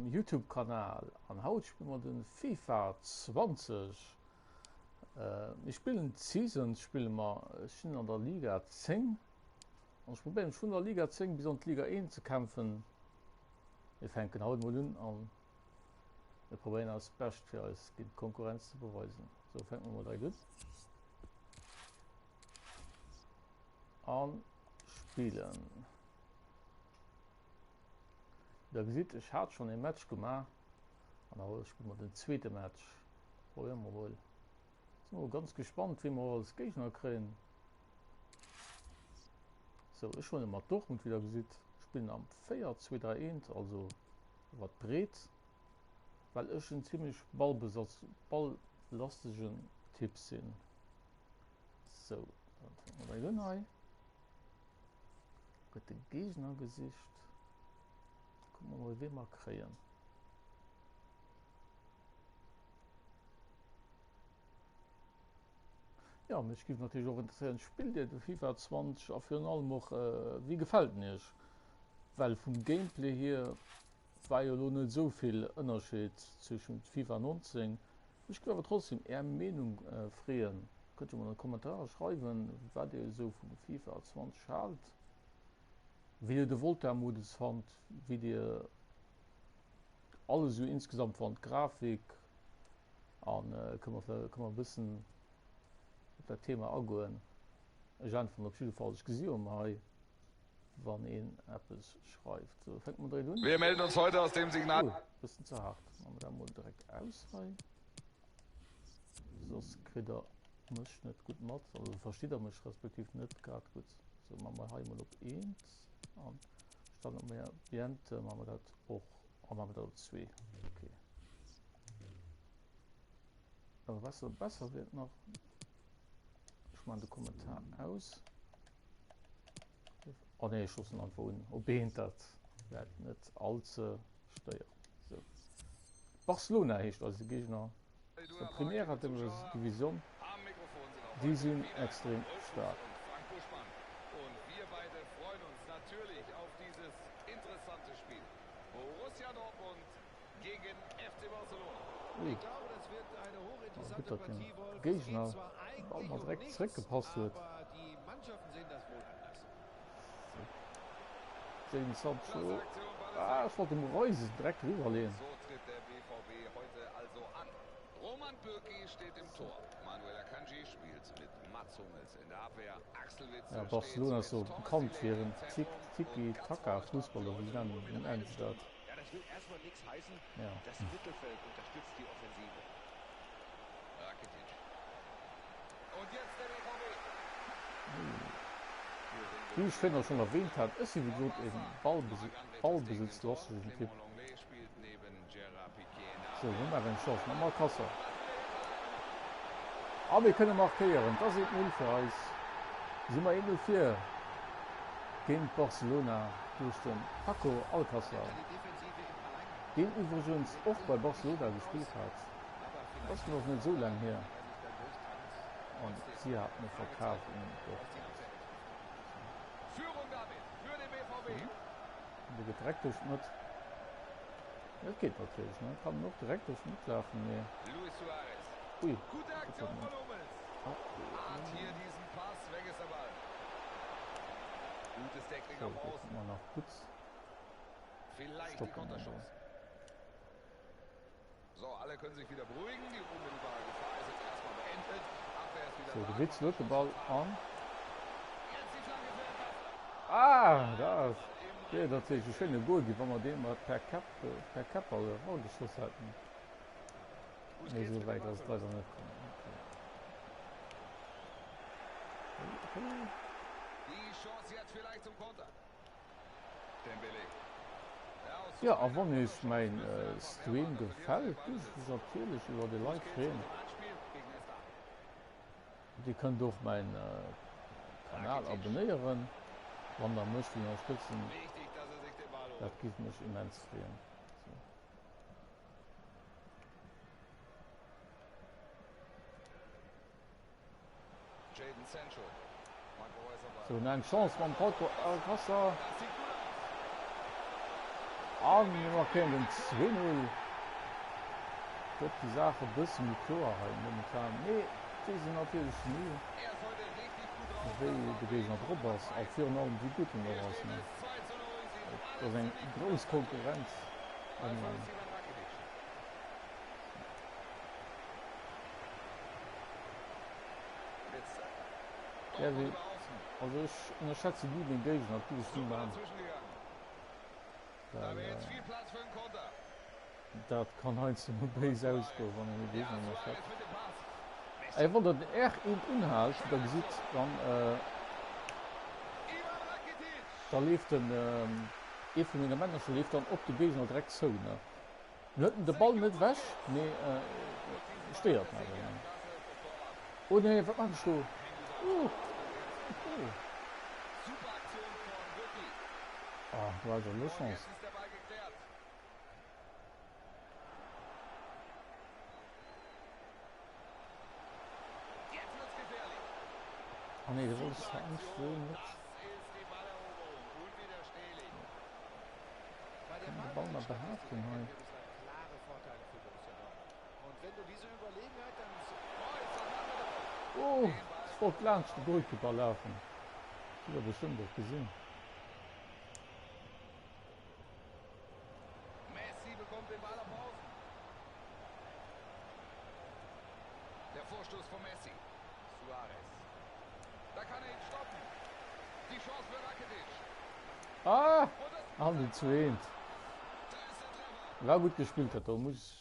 mengem Youtube Kanal an haut spille mer den FIFA 20. Mir spillen d'Seasons spille mer, ech sinn an der Liga 10 an ech probéieren mech vun der Liga 10 bis an d'Liga 1 ze kämpfen. Mir fänken haut mol un an mir probéieren eist Bescht fir eis géint d'Konkurrenz ze beweisen. Sou fänke mer mol direkt un. An spillen. Der gesitt, ech hat schonn ee Match gemaach an haut spille mer den zweete Match. Probéiere mer mol. Sinn mol ganz gespannt, wee mer als Géigner kréien. Sou, ech huele mat Dortmund, wéi der gesitt. Spillen am 4, 2, 3, 1, also iwwer d'Breet, well ech en zimmlech Ballbesatz, balllastegen Typ sinn. Sou, dann fänke mer direkt un hei. Gëtt de Géigner gesicht. Kucke mer mol, wee mer kréien. Jo, mech géif natierlech och interesséieren, spillt Dir de FIFA 20 a virun allem och, wéi gefält en Iech? Well vum Gameplay hier war jo elo net esou vill Ënnerscheed zwëschent FIFA 19. Mech géif awer trotzdem Är Meenung freeën. Kënnt jo mol an de Kommentarer schreiwen, wat Dir esou vum FIFA 20 haalt, wéi Dir de Volta-Modus fannt, wéi Dir alles esou insgesamt fannt, d'Grafik, an kënne mer vläicht kënne mer e bëssen op dat Thema agoen. Ech äntweren op jidde Fall, ech gesi jo ëmmer hei wann een eppes schreift. Sou, fänke mer direkt un. Wir melden uns heute aus dem Signal. Oh, bëssen ze hart. Maache mer dat mol direkt aus hei. Soss kritt der mech net gutt mat, also verstitt der mech respektiv net grad gutt. Sou, maache mer hei mol op eent an Standard Ambiente maache mer dat och, a maache mer dat op zwee. Okay. Awer besser, besser wier et nach, ech maachen de Kommentar aus. Oh nee, ech loossen einfach un op eent, dat wäert net all ze stéieren. Sou. Barcelona heescht eise Géigner aus der Primera Division. Déi sinn extrem staark. Ui, oh, gutt, datt den Géigner de Ball mol direkt zeréckgepasst huet. Jadon Sancho, ah, ech wollt dem Reus direkt eriwwer leeën. Ja, Barcelona ass jo bekannt fir hiren Tiki-Taka-Fussball, oder wéi nennen se dat? Ja, das will erstmal nichts heißen. Ja. Das Mittelfeld unterstützt die Offensive. Rakitic. Und jetzt der BVB. Wéi ech virun schonn erwähnt hat, ech si wéi gesot e ballbesitzlastegen Typ. Sou, mir maachen eng Chance mam Alcácer. A mir kënne markéieren. Et ass 1-0 fir eis. Si mer 1-0 vir géint Barcelona duerch de Paco Alcácer, deen iwwregens och bei Barcelona gespillt hat. Dat ass nach net esou laang hier. An si haten e verkaf un Dortmund. An dee geet direkt duerch d'Mëtt. Dat geet natierlech, ne? Kann en och direkt duerch d'Mëtt lafen, mee. Ui, dat war net. Sou, do kënne mer nach gutt stoppen. Sou, de Witzel huet de Ball an. Ah, dat wier natierlech e schéine Goal ginn, wa mer dee mat per Käpp, per Käppball erageschoss hätten. Mee esou wäit ass et leider net komm. Okay. Jo, a wann iech mäin Stream gefällt, géif ech mech natierlech iwwert e Like freeën. Dir kënnt och mäin Kanal abonéieren, wann der mech wëllt ënnerstëtzen. Dat géif mech immens freeën. Sou, eng Chance mam Paco Alcacer. An mir markéieren den 2-0. Gëtt déi Saach e bësse méi kloer hei momentan. Mee et weess een natierlech ni, wéi de Géigner drop ass a virun allem wéi gutt en och ass. Et ass eng grouss Konkurrenz online. Ja, wéi, also ech ënnerschätzen ni meng Géigner, dat giff ech ni man. Well dat kann heiansdo mol béis ausgoen, wann een e Géigner ënnerschätzt. Ey, wann der den R1 unhaalt, wéi der gesitt, dann da leeft den ee vu menge Männercher leeft dann op de Géigner direkt zou, ne? En huet de Ball net ewech, mee stéiert en awer. Oh nee, wat maan ech do? Ooh! Ah, do hat ech elo Chance. Ah nee, do wollt ech zwar eigentlich lo net. Kann de Ball nach behaapten hei. Oh, ech wollt laanscht de Goalkeeper lafen. Hutt der bestëmmt och gesinn. Ah! An den zweent. War gutt gespillt dat do, muss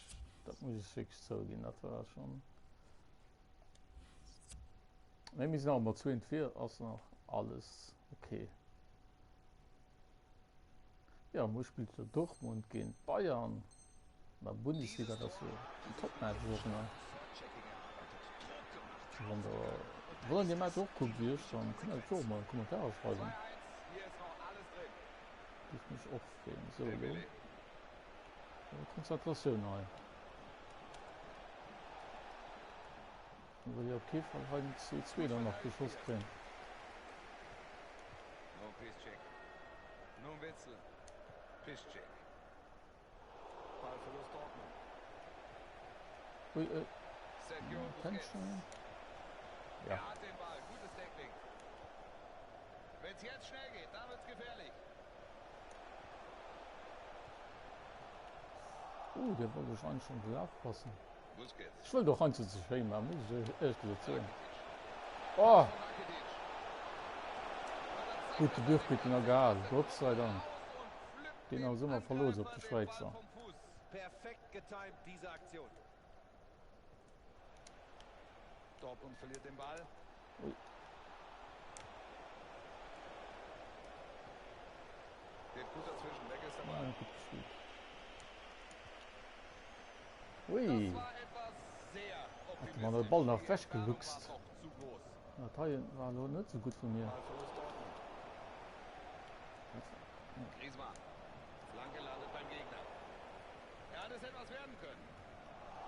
dat muss ech wierklech zouginn, dat war schon. Mee mir sinn nach ëmmer zweent vir, ass nach alles okay. Ja, muer spillt jo Dortmund géint Bayern an der Bundesliga, dat ass jo en Topmatch och, ne? Wann der wann der dee Match och kuckt wéi ech, dann kënnt der dat jo och mol an d'Kommentarer schreiwen. Géif mech och freeën. Sou, elo Konzentratioun hei. Wëll jo op kee Fall hei den 2-2 dann nach geschoss kréien. Nun Piszczek. Nun Witzel. Piszczek. Ballverlust Dortmund. Ui, ui. Sergio Busquets. Attention. Ja. Er hat den Ball. Gutes Tackling. Wenn es jetzt schnell geht, dann wird's gefährlich. Uh, der wollt ech eigentlich schon gelaf passen. Busquets. Ech wëll doch heiansdo ze schéin maachen, muss ech ehrlech gesot soen. Oh! Gutt, de Bürk huet en agehal, Gott sei Dank. Deen ass ëmmer verlooss op de Schwäizer. Perfekt getimt diese Aktion. Dortmund verliert den Ball. Ui. Geht gut dazwischen, weg ist der Ball. Ja, gut gespielt. Ui. Hat man de Ball nach weggeluchst. Dat hei war elo net sou gutt vu mir. Griezmann. Flanke landet beim Gegner. Er hat es etwas werden können.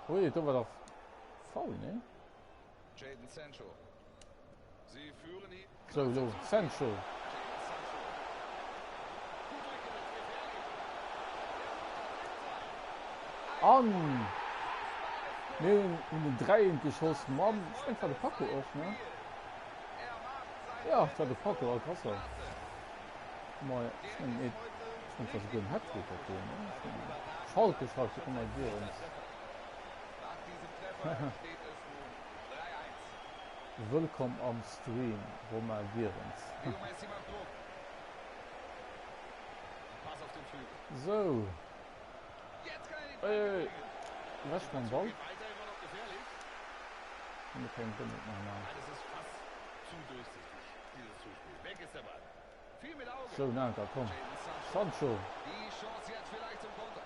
Ui, do war dach faul, ne? Jadon Sancho. Sie führen ihn. Sou, elo Sancho. Jadon Sancho. Gut durchgesetzt, gefährlich. An mir hunn den 3 geschoss mam, ech mengen et war de Paco och, ne? Ja, et war de Paco Alcácer. Ma ech mengen, ech mengen et war souguer en Hattrick dat do, ne? Ech mengen Schalke schreift jo ëmmer Gierens. Nach diesem Treffer steht es nun 3-1. Wëllkomm am Stream, Romain Gierens. Leo Messi macht Druck. Pass auf den Flügel. Sou. Jetzt kann er die Ui, Flanke ui, bringen. ewech mam Ball. Geht weiter immer noch gefährlich. Mir keng Dommheet maachen hei. Nein, es ist fast zu durchsichtig, dieses Zuspiel. Weg ist der Ball. Viel mit Auge. Sou, Nanka, komm. Jadon Sancho. Sancho. Die Chance jetzt vielleicht zum Konter.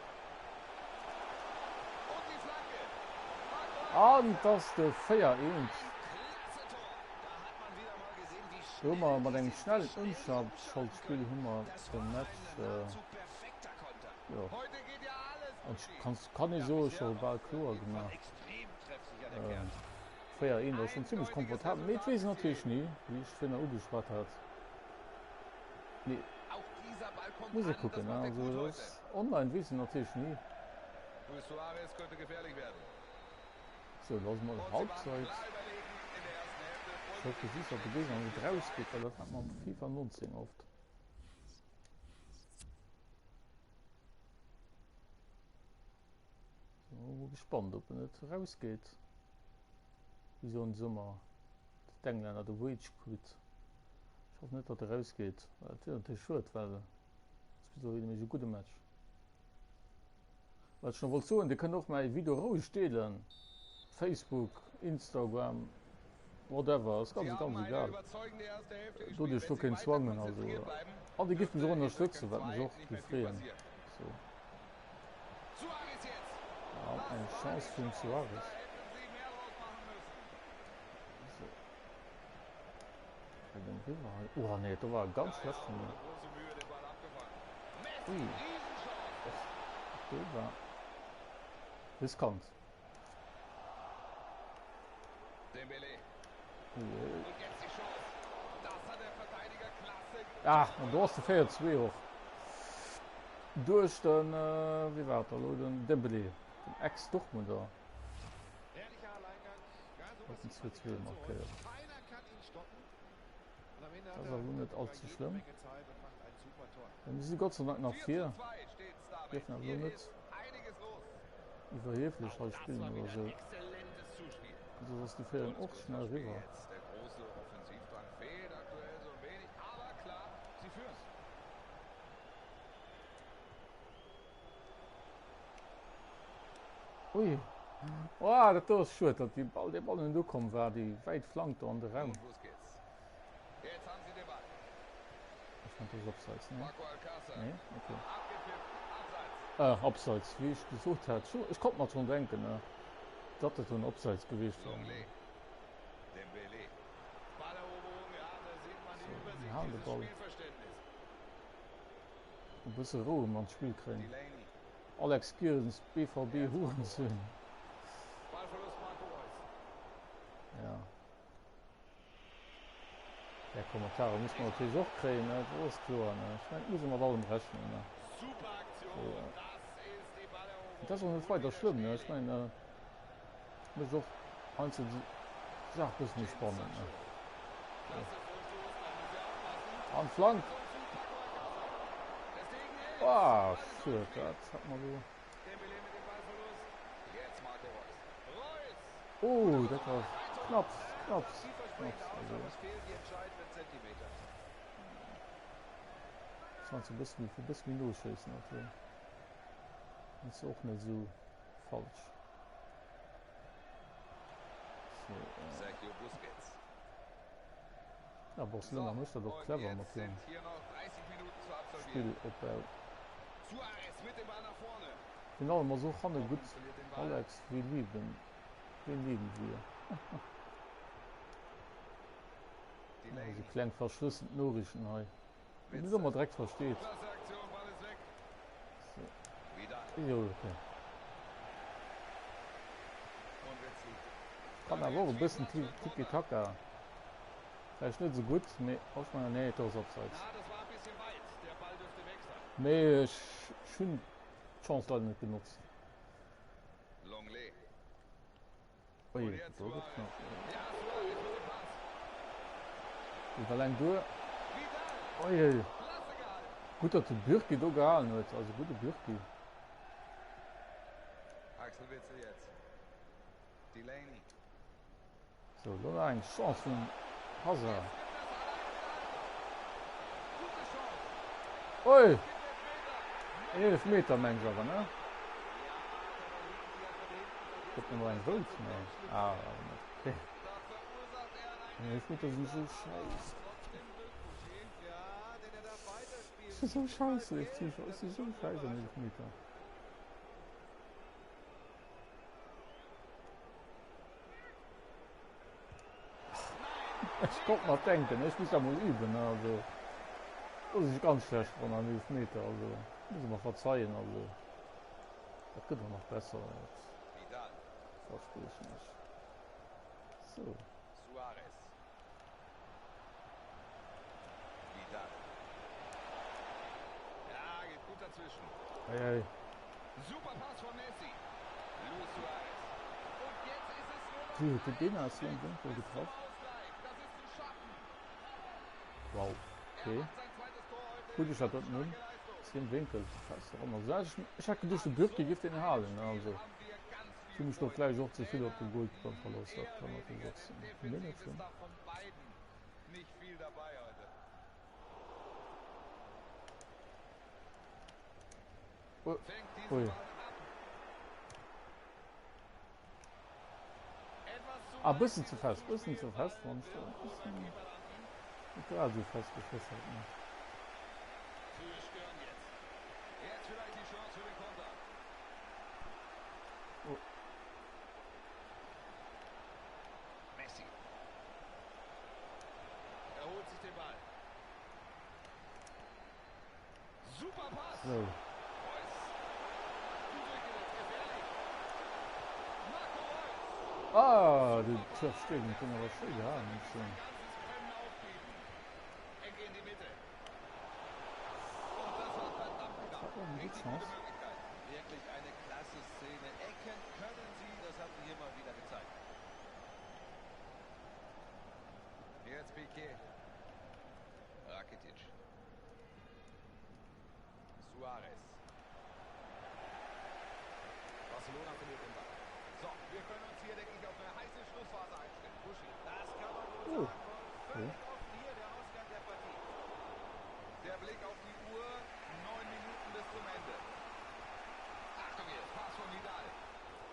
Und die Flanke. Marco An et ass de 4, 1. Klasse Tor. Da hat man wieder mal gesehen, wie Do hu mer schnell mat die engem sind, wie schnellen schnell die umschalten Ëmschaltspill können. hu mer Das de war Match, ein nahezu perfekter Konter. jo. Heute geht ja alles An durch die. kann, kann ee Ja, soe bisher scho bal auf kloer jeden Fall gemaach. extrem treffsicher, der Kerl. 4, 1 ass schonn zimmlech Eindeutiges komfortabel, mee et Resultat weess een ist natierlech hier. ni, wéi ech virun ugeschwat hat. Mee Auch dieser Ball kommt Muss ee an, das kucken, macht ne? er Also gut dat heute. ass online weess een natierlech ni. Luis Suarez könnte gefährlich werden. Sou, lo ass mol Und sie waren Halbzeit. klar überlegen in der ersten Hälfte. Ech hoffe Folgerichtig just, datt de steht Géigner es net 4 zu rausgeet, 1. well dat hat mer am FIFA 19 oft. Sou, mol gespannt, ob en net rausgeet. Wéi soen se ëmmer d'Englänner, de Rage Quit. Ech hoffen net, datt e rausgeet, well dat wier natierlech schued, well ass bis elo nämlech e gudde Match. Wat ech nach wollt soen, Dir kënnt och mäi Video roueg deelen, Facebook, Instagram, whatever, ass Sie ganz haben ganz eine egal. überzeugende erste Hälfte Do gespielt. dierft Wenn do sie keen weiter zwangen, also konzentriert bleiben, an Dir gift mech dürfte och in ënnerstëtzen, Durchgang wat mech 2 och nicht giff mehr viel freeën. passieren. Sou. Suarez jetzt. An Das eng war Chance die vum Chance. Da Suarez. hätten sie mehr draus machen müssen. Sou. Bei dem River hei. Oh nee, do war e ganz Ja, schlecht ja, vun ohne mir. große Mühe den Ball abgefangen. Messi, Ui. Riesenchance. Och, do war riskant. Dembele. Ui, ui. Und jetzt die Chance. Das hat der Verteidiger klasse Ah, top an do ass de verteidigt. 4, 2 och duerch den, wéi war et da elo, den Dembélé, den Ex-Dortmunder, Herrlicher Alleingang. Ja, huet sowas den sieht 2, man nicht 2 allzu häufig. markéiert. Keiner kann ihn stoppen. Und am Ende Dat hat ass er awer elo net sogar allze jede schlëmm. Menge Zeit und macht ein super Tor. Well mir si Gott sei Dank nach 4 vir, zu 2 steht's damit. dierfen awer Hier elo net ist einiges los. iwwerhieflech Auch hei das spillen war oder wieder esou, exzellentes Zuspiel. soss ass déi Féierung Tolles och schnell Konterspiel eriwwer. jetzt. Der große Offensivdrang fehlt aktuell so ein wenig, aber klar, sie führen. Ui, oh, dat do ass schued, datt déi Ball, dee Ball net ukomm war, déi wäit Flank do an de Raum. Und Busquets. Jetzt haben sie den Ball. Ech mengt, dat ass Abseits, nee? Paco Alcácer. Nee? Okay. Abgepfiffen. Abseits. Äh, Abseits, wéi ech gesot hat. Scho, ech konnt mer schonn denken, ne, datt et en Abseits gewiescht war. Lenglet. Dembélé. Balleroberung, ja, da sieht man die So, mir Übersicht, halen de dieses Ball. Spielverständnis. E bësse Rou ëm an d'Spill kréien. Delaney. Alex Gierens, BVB Jetzt Marco Hurensöhn. Reus. Ballverlust Marco Reus. Ja. Där Kommentare muss man Griezmann. natierlech och kréien, ne, dat ass kloer, ne. Ech mengen, et muss ee mat allem rechnen, ne. Super So, Aktion, das ist die et ass Balleroberung och net und weider wieder schlëmm, ne. Ech Spiel. mengen, mécht och heiansdo déi Saach e bësse méi Jadon spannend, ne. Sancho. So. Klasse Vorstoß, da muss er aufpassen. An d'Flank! Vorbereitung zu Paco Alcácer. Das Ding hält. Ah, Ball ist schued, umgespielt. dat hat mer do. Dembélé mit dem Ballverlust. Jetzt Marco Reus. Reus! Oh, Guter dat Ball. war 3 zu 1. knapps, Ja, knapps, sah vielversprechend knapps. aus, Also, aber es fehlen die entscheidenden Zentimeter. das war e bësse méi, e bësse méi noschéissen natierlech. Ass och net esou falsch. So, äh. Sergio Busquets. Ja, So, Barcelona mécht dat och und clever mat jetzt hirem sind hier noch 30 Minuten zu absolvieren. Spillopbau. Suarez mit dem Ball nach vorne. Virun allem ass och hanne Dortmund gutt. verliert den Ball. Alex, wir lieben, wen lieben wir? Ëmmer esou Delaney. kleng verschlëssent Noriichten hei, déi een net ëmmer Witzel. direkt versteet. Klasse Aktion, Ball ist weg. So. Vidal. Jo, okay. Und Witzel. Kann Da awer wird och e viel bëssen Platz für den Konter. Tiki-Taka. Vläicht net esou gutt, mee och ich meine, nee, do ass Abseits. Na, das war ein bisschen weit. Der Ball dürfte weg sein. Mee ech hunn d'Chance leider net genotzt. Lenglet. Und Ui, jetzt do gëtt Suarez. knapp. Ja, Suarez mit dem Pass. Iwwer eng duer. Vidal. Ui, ui. Klasse gehalten. Gutt, datt de Bürki do gehalen huet. Also gudde Bürki. Axel Witsel jetzt. Delaney. Sou, elo nach eng Chance vum Hazard. Jetzt gibt es Alleingang. Gute Chance. Ui! Es gibt Elfmeter. En Messi. Eelefmeter meng ech awer, ne? Ja, dabei liegen sie ja von hinten. Gëtt Vergisst en elo nicht, eng das rout? Ganze Nee. menschlich Ah, sehen. awer net. Okay. Da verursacht er Den einen Eelefmeter sinn Elfmeter, esou aber scheiss. trotzdem Glückwunsch. Ja, denn er darf Si weiterspielen. sou Nicht mal scheiss, léif gelb, Zuschauer. das Si ist sou schon eine scheiss am Überraschung. Eelefmeter. Nein, Ech nicht konnt das mer denken, 3 ech zu muss dat 1. mol üben, ne? Also, do sinn ech ganz schlecht dran am Eelefmeter. Also, muss e mer verzeien. Also, dat gëtt och nach besser, dat Vidal. verspriechen ech. Sou. Suarez. Vidal. Ja, Ei, ei. Wie huet de deen aus dem Wénkel getraff? Wow, okay. Gutt, ech hat dat nun aus dem Wénkel fest dran. Also ech, ech hat geduecht, de Bürki géif deen halen. Also ech hu mech do vläicht och ze vill op de Goalkeeper verlooss. Dat kann natierlech och sinn. Mee net schlëmm. Ui. Ah, bëssen ze fest, bëssen ze fest, wann ech da bëssen net grad esou fest geschoss hätt, ne. Oh. So. Ah, de Ter Stegen huet awer schéi gehaen, muss ech soen. Dat war eng gutt Chance. Suarez. Barcelona verliert den Ball. So, wir können uns hier, denke ich, auf eine heiße Schlussphase einstellen. Buschi. Das kann man wohl Oh. sagen. Okay. Völlig offen hier der Ausgang der Partie. Der Blick auf die Uhr. Neun Minuten bis zum Ende. Achtung jetzt, Pass von Vidal.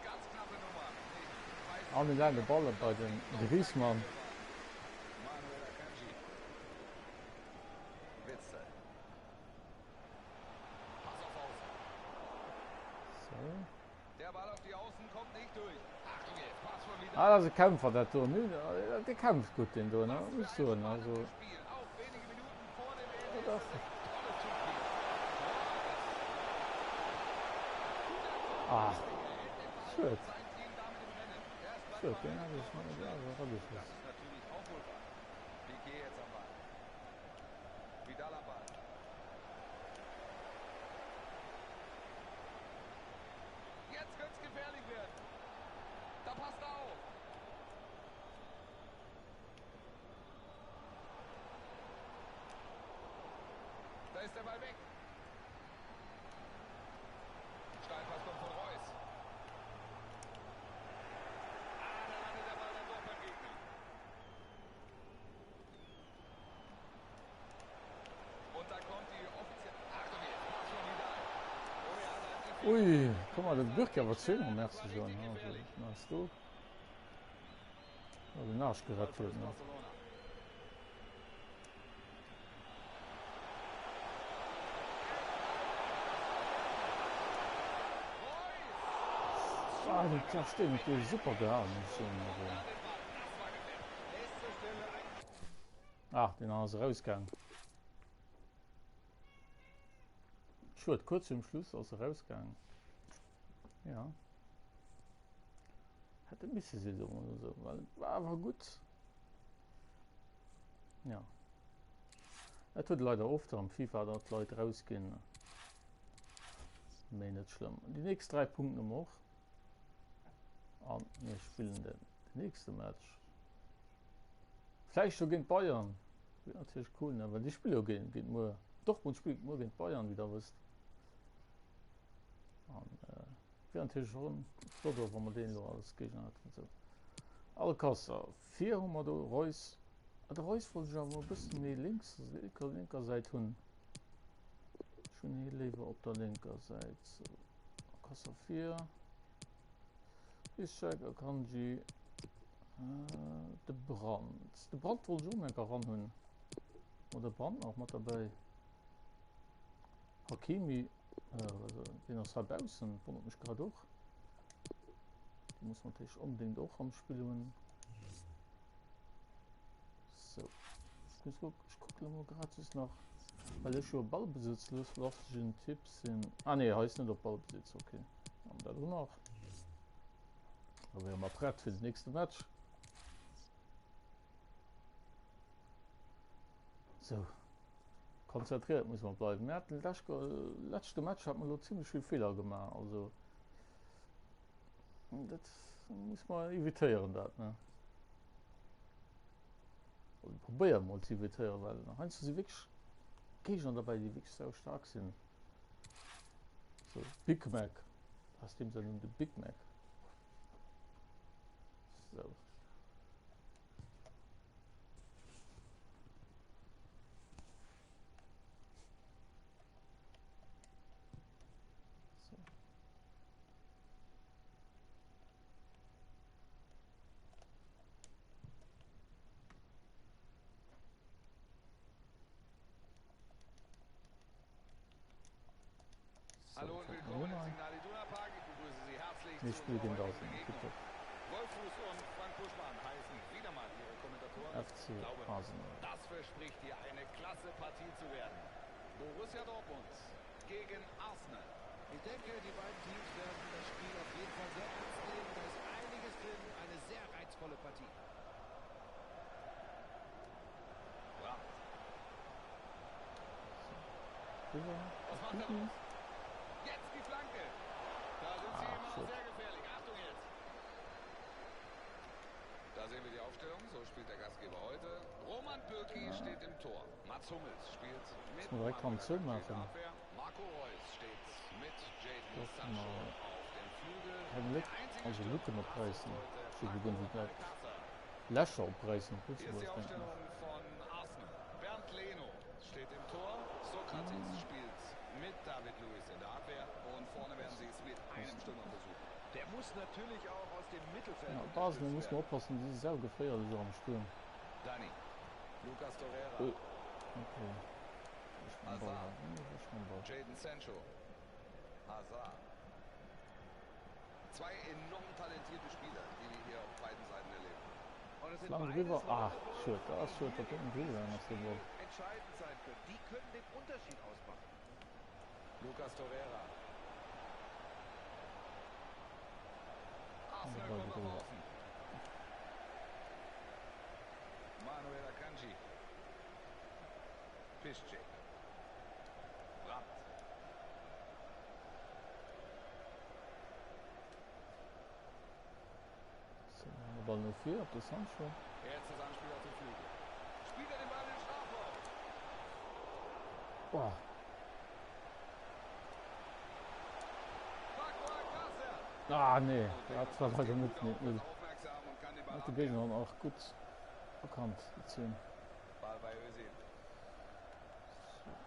Ganz knappe Nummer. Ich weiß An den laange Ball bei den Griezmann. Manuel Akanji. Witzel. Pass auf Außen. So. Der Ball auf die Außen kommt nicht durch. Achtung jetzt, Pass von Vidal. Ah, dat ass e Kämpfer dat do. Dee kämpft gutt deen do, ne? Muss ich soen. Also, Spiel. Auch wenige Minuten vor dem Ende. Ja, Ist doch. es echt tolles Zuspiel. ah, schued. Sein Team damit im Rennen. Erst bleibt Schued, man deen hat ech net Das erageschoss. ist natürlich auch wohl wahr. Piqué jetzt am Ball. Vidal am Ball. Jetzt könnte es gefährlich werden. Da passt er auf. Da ist der Ball weg. Steilpass kommt von Reus. Ah, da landet der Ball dann doch beim Gegner. Und da kommt die offizielle. Achtung jetzt, Pass von Vidal. Oh ja, da ist die Ui, guck mal, de Bürki awer zweemol Merci soen, ne? Also, was do? Oh, den Arsch gerett huet, ne? Barcelona. Ah, den Ter Stegen huet do super gehaen, muss ech soen. Also, Nächste Stelle ein ah, den ass erausgaang. Schued, kuerz virum Schluss ass e rausgaang. Ja. Hätt e misse sinn, soe mer esou, well et war awer gutt. Ja. Et huet leider oft am FIFA, datt d'Leit rausginn. Mee net schlëmm. Déi nächst 3 Punkten hu mer och. An mir spillen den nächste Match. Vläicht scho géint Bayern. Wier natierlech cool, ne? Well déi spille jo géint, géint muer. Dortmund spillt muer géint Bayern, wéi der wësst. An äh, wier natierlech och en flott, wa mer deen elo als Géigner hätten. Sou. Alcácer, vir hu mer do Reus. Ah, de Reus wollt ech awer e bëssen méi lénks, linker, linker Säit hunn. Ech hunn hie léiwer op der lénker Säit. Sou, Alcácer vir. Ishak Akanji, de Brandt. De Brandt wollt ech och nach eran hunn. Oder Brandt nach mat derbäi. Hakimi, deen ass hei baussen, wonnert mech grad och. Dee muss man natierlech onbedéngt och am Spill hunn. Sou, ech muss kucken, ech kucke lo mol grad just nach, well ech jo ballbesitzlastegen Typ sinn. Ah nee, hei ass net op Ballbesitz, okay. An dat och nach. Da wäre mer prett fir den nächste Match. So. Konzentréiert musse mer bleiwen. Mir haten leschte Match hat mer elo zimmlech vill Feeler gemaach. Also dat muss mer evitéieren dat ne. Also probéieren mol ze evitéieren, well heiansdo si wierklech Géigner derbäi, déi wierklech sau staark sinn. So Big Mac ass deem säin Numm, de Big Mac. So. So. Hallo und willkommen im Signal Iduna Park. Ich begrüße Sie herzlich Mir zu spille unserer géint heutigen Arsenal, Begegnung. tipptopp. Wolf Fuß und Frank Buschmann heißen wieder mal Ihre Kommentatoren. Ich FC glaube, Arsenal. das verspricht hier eine klasse Partie zu werden. Borussia Dortmund gegen Arsenal. Ich denke, die beiden Teams werden das Spiel auf jeden Fall sehr ernst nehmen. Da ist einiges drin, eine sehr reizvolle Partie. Brandt. Rüber. Was macht er Guten. draus? Jetzt die Flanke. Da sind sie Ah, immer noch shit. sehr gefährlich. Achtung jetzt. Da sehen wir die Aufstellung. So spielt der Gastgeber heute. Roman Bürki steht im Tor. Mats Hummels spielt mit Muss man direkt Manuel am Zöll Akanji in der machen. Abwehr. Marco Reus steht mit Jadon Doch Sancho mal auf dem Flügel. keng Der Léck, einzige also Stürmer Lücken das ist opräissen. heute Sou Paco wéi den Alcácer. Lächer opräissen op Hier ist die Lëtzebuergesch denken Aufstellung ech. von Arsenal. Bernd Leno steht im Tor. Sokratis spielt mit David Luiz in der Abwehr. Und vorne werden sie es mit einem Stürmer versuchen. Der muss natürlich auch aus dem Mittelfeld Ja, Basel unterstützt muss man werden. oppassen, déi si saugeféierlech och am Stuerm. Dani. Lucas Torreira. Oh, okay. Ech mam Ball Hazard. hei. Ech mam Ball. Jadon Sancho. Hazard. Zwei enorm talentierte Spieler, die wir hier auf beiden Seiten erleben. Und es sind Flank beides eriwwer. Ah, Leute, Wolf, schued, dat ass die schued, hier dat im doten driwwer gaangen ass, dee diesem Ball. Spiel entscheidend sein können. Die können den Unterschied ausmachen. Lucas Torreira. An de Arsenal Ball kommt geet nach eriwwer. außen. Manuel Akanji. Piszczek. Brandt. So, de Ball no vir op de Sancho. Jetzt das Anspiel auf den Flügel. Spielt er den Ball in den Strafraum. Boah. Paco Alcácer. Ah, nee, Und der dat war Torwart leider geht net gut net auf, null. ist aufmerksam und kann den Ball Hat de abwehren. Géigner dann och gutt erkannt, déi Zeen. Ball bei Özil.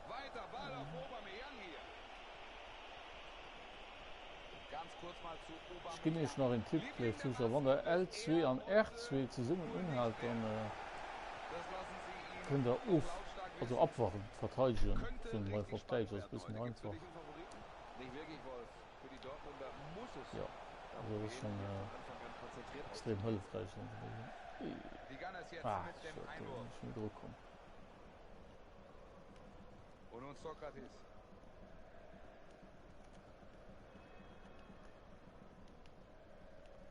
Weiter Ball auf Aubameyang hier. Ganz kurz mal zu Ech ginn Aubameyang. iech nach een Tipp, Liebling léif der Zuschauer, Wann Massen der wird L2 er an heute R2 zesummen wohl nicht unhaalt, werden. dann Das lassen sie ihn kënnt der auch of, lautstark also wissen. abwachen, verteidegen, Könnte soen mer richtig einfach op spannend Däitsch, ass e werden bëssen heute. méi Gibt's für einfach. dich einen Favoriten? Nicht wirklich, Wolf. Für die Dortmunder muss es Jo, darum also dat ass gehen, schonn hier von Anfang an konzentriert extrem aufzutreten. hëllefräich. Die Gunners jetzt Ah, mit dem schued, do sinn Einwurf. ech net erukomm. Und nun Sokratis.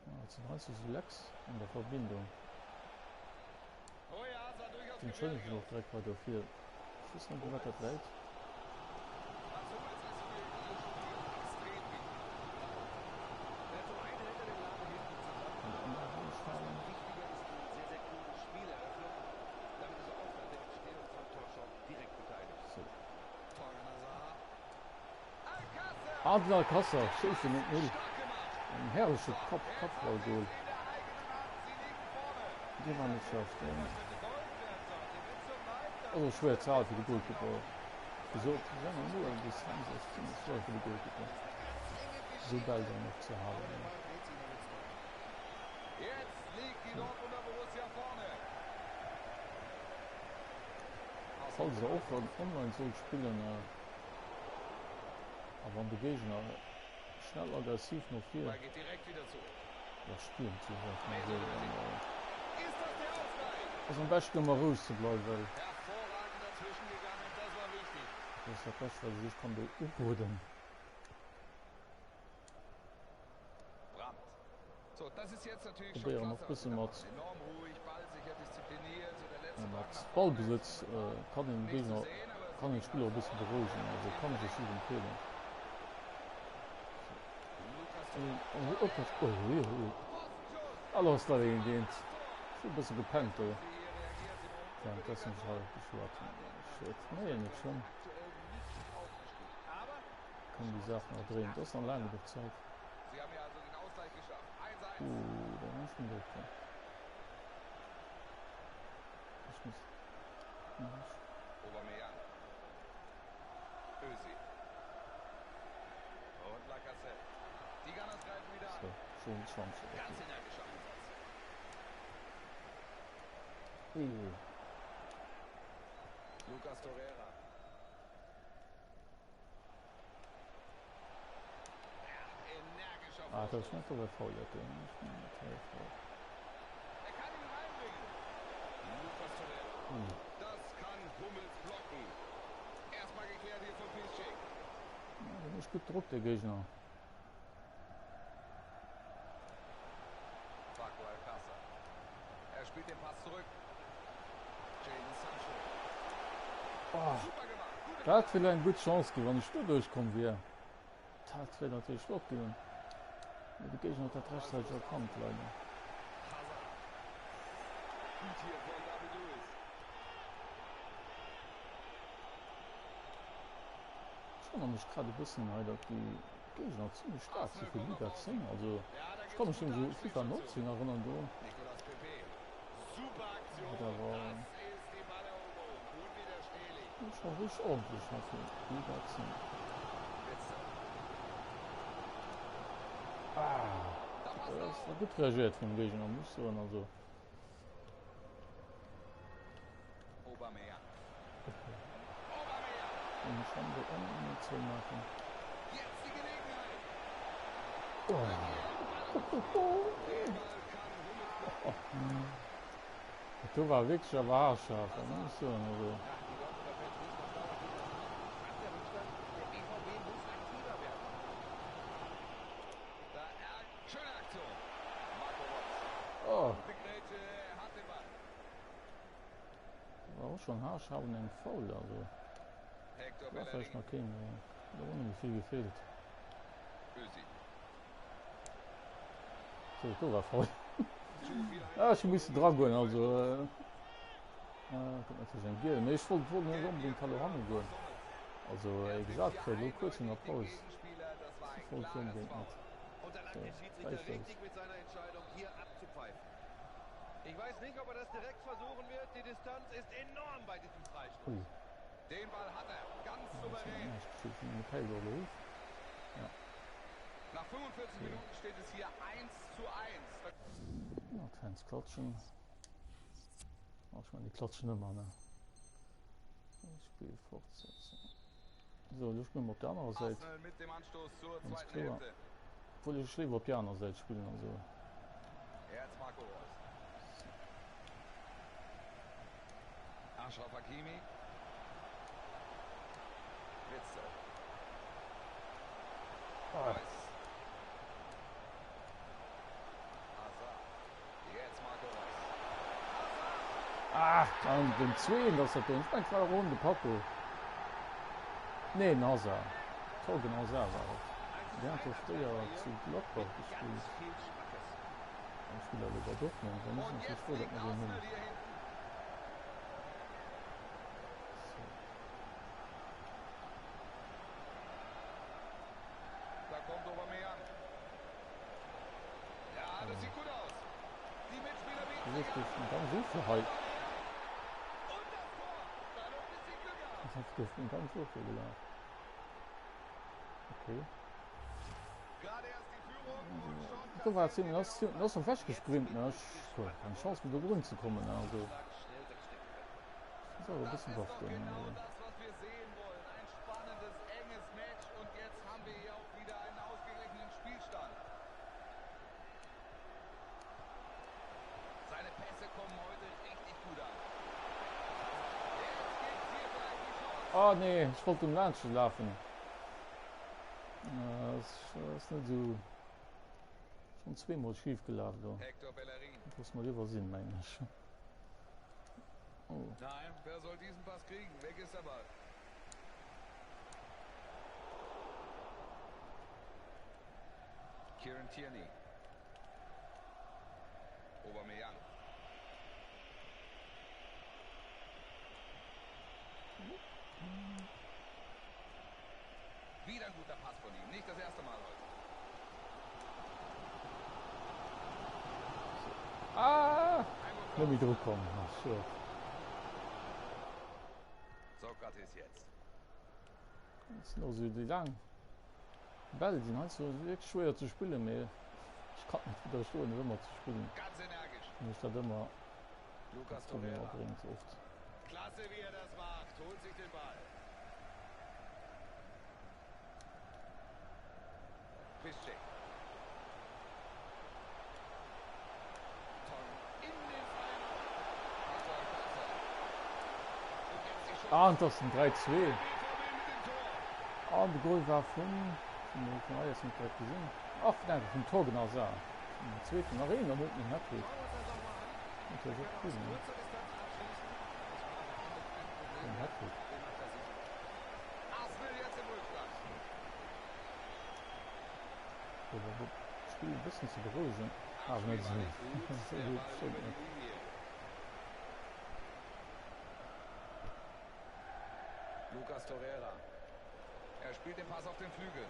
Ah, et sinn heiansdo sou Lecks an der Verbindung. Oh ja, sah durchaus Entschëllegen gefährlich sech och aus. direkt bei dofir. Ech weess net, u wat dat Hummels. läit. Mats Hummels ist für ihr Spiel extrem wichtig. Ja, zum einen hält er den Laden hinten zusammen, An der aber anderen was noch Stellen. wichtiger ist, eine sehr, sehr kluge Spieleröffnung. Damit ist er oft an der Entstehung von Torchancen direkt beteiligt. So. Torgan Hazard. Alcácer! Adel Alcácer schéisst en op 0. Stark gemacht. En herrleche So, Kapp jetzt haben sie Kappballgoal. es in der eigenen Hand. Sie liegen vorne. Dee war Dieser net schlecht. Torwart, das könnte Gold wert sein. Der wird so weit, Ass och das schwéier ist ze hale fir de ganz Goalkeeper. genau. Gesot, 6 0 an Distanz ass zimmlech schwéier fir de Goalkeeper Das ist eine ganz enge esou Bäll Geschichte. dann och ze Aber halen. der Ball dreht sich noch ins Tor. Jetzt liegt die Dortmunder Borussia vorne. Falls der och online sollt spillen a wann de Géigner schnell aggressiv no vir Ball geht direkt wieder zurück. ja stiermt, sou sagt man Mesut esou, Özil. dann Ist das der Ausgleich? ass am beschten ëmmer roueg ze bleiwen, well Hervorragend dazwischen gegangen, das war wichtig. dat ass dat bescht wat ee sech kann do uroden. Brandt. So, das ist jetzt natürlich schon Probéieren och klasse, was bësse sie da mat machen. Enorm ruhig, ballsicher, diszipliniert, so der letzte mat Drang nach vorne. Ballbesëtz kann een Nicht zu Géigner sehen, aber es kann sieht Kann den Spiller och e bësse berouegen, also kann ech iech just empfeelen. Alles dat een géint e bësse gepennt do. Währenddessen ech hei geschwat hunn. Shit, nee net schlëmm. Kann déi Saach nach dréinen. Et ass nach laang genuch Zäit. Ooh, da war schon Druck do. Ech muss. Aubameyang. Özil. Und Lacazette. Die Gunners greifen wieder an. So, schon 20. Ganz Okay. energischer Einsatz. Ooh. Lucas Torreira. Ja, energischer Ah, dat ass Vorstoß. net dobäi faul, dat do. Ech mengen, dat war faul. Er kann ihn reinbringen. Lucas Torreira. Ui. Das kann Hummels blocken. Erstmal geklärt hier von Piszczek. Ja, dee mécht gutt Drock, de Géigner. Paco Alcácer. Er spielt den Pass zurück. Jadon Sancho. Oh, Super gemacht. Gute dat Kläre. wier eng gutt Chance ginn, wann ech do duerchkomm wier. Dat wier natierlech flott ginn. Mee de Géigner huet dat rechtzäiteg erkannt, leider. Hazard. Gut hier von David Luiz. Ech wonnere mech grad e bëssen hei, datt déi Géigner zimmlech staark si Arsenal fir kommt Liga nach 10. außen. Also Ja, da ech gibt ka es mech gute un esou FIFA Anspielstationen. 19 erënnern, do Nicolas Pepe. Super hat Aktion. awer Das ist die Balleroberung. Unwiderstehlich. scho richteg ordentlech hei fir Liga 10. Witzel. Ah, Da passt dat er ass auf. gutt reagéiert vum Géigner, muss ech soen. Also Aubameyang. Aubameyang. eng Schande ënnen zou maachen. Jetzt die Gelegenheit. Oh. Den Ball kann Hummels blocken. Dat do war wierklech awer haarscharf, muss ech soen. Also. Ja, die Dortmunder Fans wissen auf Dauer geht das nicht. Nach der Rückstand, der BVB muss aktiver werden. Da ärg Schöne Aktion. Marco Reus. Oh. Gute Grätsche, er hat den Ball. War och schon haarscharf an eng Foul, also Hector war vläicht Bellerin. nach keen, mee do hunn ebe vill gefeelt. Özil. Sou, do war Foul. Zu viel Ah, ech hu Einsatz misse und dra goen, Reus. also äh, gëtt natierlech eng giel, mee ech wollt wollt net Gelb onbedéngt hier hallo für hanne goen. Hummels. Also Er wéi trifft gesat, hier kréie lo kuerz eindeutig no der den Paus. Gegenspieler. Das war Ech ein wollt klares onbedéngt Foul. net. Und da lag So, der Schiedsrichter gleich los. richtig mit seiner Entscheidung, hier abzupfeifen. Ich weiß nicht, ob er das direkt versuchen wird. Die Distanz ist enorm bei diesem Freistoß. Ui. Den Ball hat er ganz Ah, das souverän. war näischt geschitt. Mir päift och elo of. Ja. Nach 45 So. Minuten steht es hier 1 zu 1. Ja, d'Fans klatschen. Ah, ech mengen, déi klatschen ëmmer, ne? Spiel fortsetzen. So, elo spille mer op der anerer Säit. Arsenal mit dem Anstoß zur Ganz zweiten kloer. Hälfte. Obwuel ech léiwer op déi aner Säit spillen, also. Jetzt Marco Reus. Achraf Hakimi. Witzel. Ah. Reus. Hazard. Jetzt Marco Reus. Hazard! Ah, an den zweeten ass dat do. Ech mengen, et war awer och de Paco. Nee, den Hazard. Thorgan Hazard war et. Deen hat jo fréier zu Gladbach gespillt. An spillt elo bei Dortmund. Da muss Und een natierlech jetzt froh, datt liegt mer deen hunn. Arsenal hier hinten. So. Da kommt Aubameyang. Ja, das sieht gut aus. Die Mitspieler bieten sich Wieso an. gouf en ganz Ofwier hei? Und das Tor. Da noch ein bisschen Glück gehabt. Gouf en ganz Ofwier gelaf. Okay. Gerade erst die Führung und schon Do war kassieren ziemlich sie den ass Ausgleich. ass ewech gespringt ne ech keng Chance méi do drun ze kommen ne also Schnell wegstecken können. ass awer e Das bëssen ist baff doch do ne genau also. das, was wir sehen wollen. Ein spannendes, enges Match und jetzt haben wir hier auch wieder einen ausgeglichenen Spielstand. Seine Pässe kommen heute richtig gut an. Jetzt gibt's hier vielleicht die Chance. Oh nee, ech wollt um laanscht lafen. Ass ass net esou schon zweemol schief gelaf do. Hector Bellerin. Dat loosse mer liewer sinn mengen ech. Oh. Nein, wer soll diesen Pass kriegen? Weg ist der Ball. Kieran Tierney. Aubameyang. Wieder ein guter Pass von ihm. Nicht das erste Mal heute. Ah! Net méi dru komm. Ach, schued. Sokratis jetzt. Dat sinn och esou déi laang Bäll sinn heiansdo wierklech schwéier ze spillen, mee ech kann net widderstoen se ëmmer ze spillen, Ganz energisch. well mech dat ëmmer Lucas Problemer Torreira. bréngt oft. Klasse wie er das macht, holt sich den Ball. Piszczek. Toll in den freien Raum. Paco Alcácer. Und jetzt die Ah, Chance. an et ass den 3, 2. Der BVB mit dem Tor. An de Goal war vum, vum, vum, ah, jetzt net direkt gesinn, ach, vun einfach vum Thorgan Hazard. Den zweeten nach een an huet den Hattrick. Schauen wir uns das nochmal an. Natierlech Er och kann cool, aus ne? kurzer Distanz abschließen. Das war am Ende kein Problem Den mehr. Hattrick. Den macht er sicher. Arsenal jetzt im Rückstand. D'Spill e bëssen ze berouegen, awer net Abspiel war esou nicht gut. esou Der gutt Ball bestëmmt über die net. Linie. Lucas Torreira. Er spielt den Pass auf den Flügel.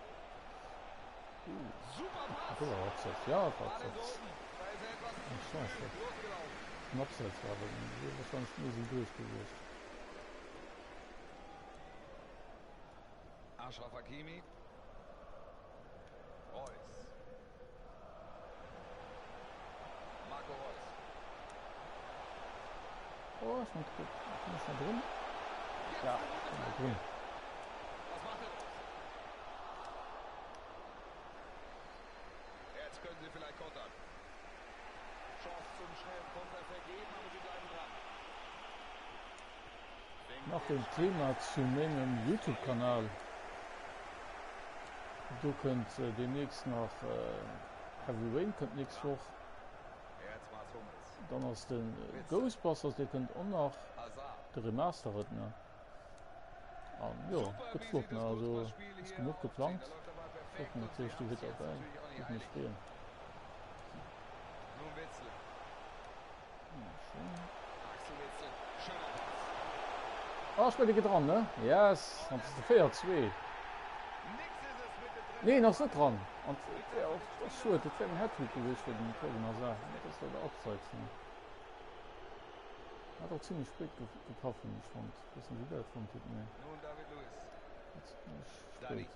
Super Pass. Do war Abseits, ja et war Ball ist Abseits. oben. Da ist er etwas zu Ach früh Scheiße. losgelaufen. Den Abseits war awer wier wahrscheinlech méi esou duerch gewiescht. Achraf Hakimi. Reus. Marco Reus. Oh, ech mat bin ech nach drun? Jetzt Ja, eine gute bin nach Flanke. drun. Was macht er draus? Jetzt können sie vielleicht kontern. Chance zum schnellen Konter vergeben, aber sie bleiben dran. Fängt Nach den en Thema zu mengem Youtube Kanal. Do kënnt deemnächst nach Heavy Rain kënnt nächst Woch. Dann ass de Ghostbusters, dee kënnt och nach, de Remastered, ne? An jo, gëtt flott, ne? Also ass genuch geplangt. Ech hoffen natierlech dir wiert derbäi, géif mech freeën. Ah, ech mengen, dee geet eran, ne? Yes! An et ass de 4, 2. Nee, en ass net dran. An et wär och, et ass schued, et wär den Hattrick gewiescht fir den Thorgan Hazard. Mee et ass leider abseits, ne? Hat och zimlech spéit gepaff, hunn ech fonnt. Weess net, wéi der et fonnt hutt, mee et zimlech spéit.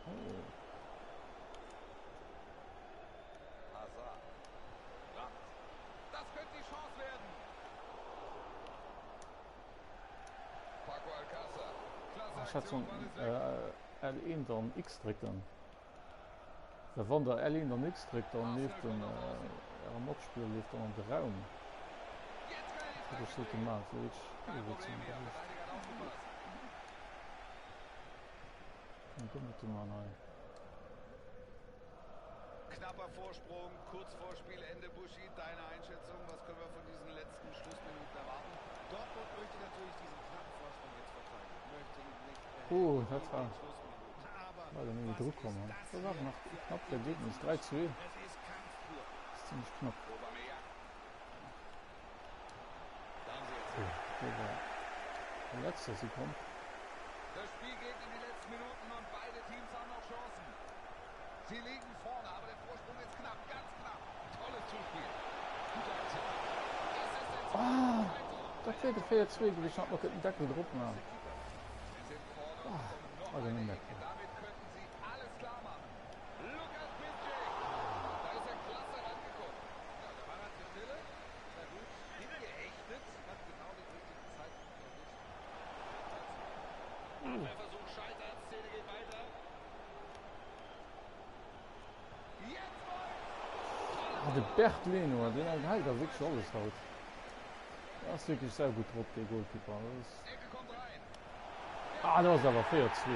Oh. Hazard. Brandt. Das könnte die Chance werden. Paco Alcácer. Klasse Ah, ech hätt Aktion, sollen Ball ist weg. L1 dann X drécken. Well wann der L1 dann X dréckt, dann Arsenal leeft kommt den nach außen. äre Matspiller leeft dann an de Raum. Jetzt kann er die Dat hätt ech Flanke sollte nehmen. maachen, dat wär wierklech Kein uwitz Problem hier. Verteidiger hat aufgepasst. Eng Dommete man hei. Knapper Vorsprung, kurz vor Spielende. Buschi, deine Einschätzung, was können wir von diesen letzten Schlussminuten erwarten? Dortmund möchte natürlich diesen knappen Vorsprung jetzt verteidigen, möchte ihn nicht Oh, hergeben dat in war den Schlussminuten. Aber leider méi was Druck ist komm. das Dat war hier nach für knapp ein Ergebnis. intensives 3 2 Spiel? Es ist Kampf pur. Ass ziemlech knapp. Aubameyang. Da haben sie jetzt. Oh, do war an letzter Sekonn. Das Spiel geht in die letzten Minuten und beide Teams haben noch Chancen. Sie liegen vorne, aber der Vorsprung ist knapp, ganz knapp. Tolles Zuspiel. Gute Aktion. Das ist der zweite Ah, Tor. dat wär de 4 2 gewiescht, hat mer kënnen den Deckel drop maachen. Sie sind vorne und Ah, bekommen noch also eine net Ecke. mehr. Damit könnten sie alles klar machen. Lukas Piszczek. Da ist er klasse rangekommen. Ja, da war er zur Stelle. Sehr gut hingehechtet. Hat genau den richtigen Zeitpunkt erwischt. Abwehrversuch scheitert. Szene geht weiter. Jetzt Reus. Ah, de Bert Leno, deen hält da wierklech alles haut. Deen ass wierklech saugutt drop, dee Goalkeeper. Dat ass. Ecke kommt rein. Ah, dat ass awer 4, 2.